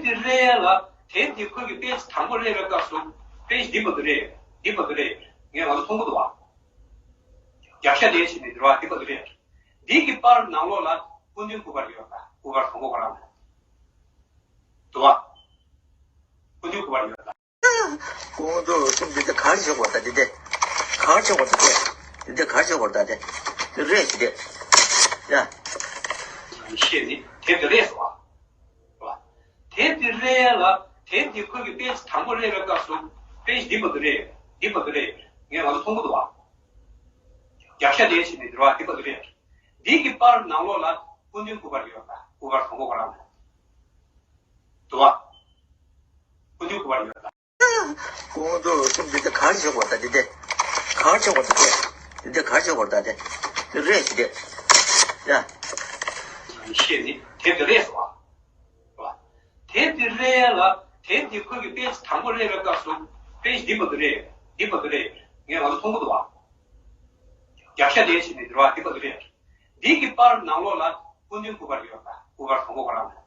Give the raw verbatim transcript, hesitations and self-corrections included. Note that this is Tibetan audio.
དེ་རེད་ལ། དེབ་དེ་ཁོས་ཀྱི་པེ་ཇི་དང་པོ་རེད་པའི་སྐབས་སུ། པེ་ཇི་འདི་མ་གཏོགས་རེད། འདི་མ་གཏོགས་རེད། ངས་ང་ཚོ་མཐོང་གི་འདུག་བ། རྒྱབ་ཤ་དེ་ཞིག་ནས་འདུག་བ། འདི་མ་གཏོགས་རེད། འདི་གི་པར་ནང་ལོགས་ལ་སྐུ་མདུན་སྐུ་པར་ཡོད་པ། སྐུ་པར་དང་པོ་ཁོ་རང་རེད། འདུག་བ། སྐུ་མདུན་སྐུ་པར་ཡོད་པ། སྐུ་མདུན་གསུམ་འདི་ཚོ་གར་བྱེད་དགོས་ད། འདི་འདི་གར་བྱེད་དགོས་ད། འདི་འདི་གར་བྱེད་དགོས་ད། འདི་འདི་རེད་ཞིག་འདི། ཡ། ཤེས་ནི་དེབ་དེ་རེད་སོང་བ། དེབ་དེ་རེད་ལ། དེབ་དེ་ཁོས་ཀྱི་པེ་ཇི་དང་པོ་རེད་པའི་སྐབས་སུ། པེ་ཇི་འདི་མ་གཏོགས་རེད། འདི་མ་གཏོགས་རེད། ངས་ང་ཚོ་མཐོང་གི་འདུག་བ། རྒྱབ་ཤ་དེ་ཞིག་ནས་འདུག་བ། འདི་མ་གཏོགས་རེད། འདི་གི་པར་ནང་ལོགས་ལ་སྐུ་མདུན་སྐུ་པར་ཡོད་པ། སྐུ་པར་དང་པོ་ཁོ་རང་རེད། འདུག་བ། སྐུ་མདུན་སྐུ་པར་ཡོད་པ། སྐུ་མདུན་གསུམ་འདི་ཚོ་གར་བྱེད་དགོས་ད། འདི་འདི་གར་བྱེད་དགོས་ད། འདི་འདི་གར་བྱེད་དགོས་ད། འདི་འདི་རེད་ཞིག་འདི། ཡ། ཤེས་ནི་དེབ་དེ་རེད་སོང་བ། དེབ་དེ་རེད་ལ། དེབ་དེ་ཁོས་ཀྱི་པེ་ཇི་དང་པོ་རེད་པའི་སྐབས་སུ། པེ་ཇི་འདི་མ་གཏོགས་རེད། འདི་མ་གཏོགས་རེད། ངས་ང་ཚོ་མཐོང་གི་འདུག་བ། རྒྱབ་ཤ་དེ་ཞིག་ནས་འདུག་བ། འདི་མ་གཏོགས་རེད། འདི་གི་པར་ནང་ལོགས་ལ་སྐུ་མདུན་སྐུ་པར་ཡོད་པ། སྐུ་པར་དང་པོ་ཁོ་རང་རེད།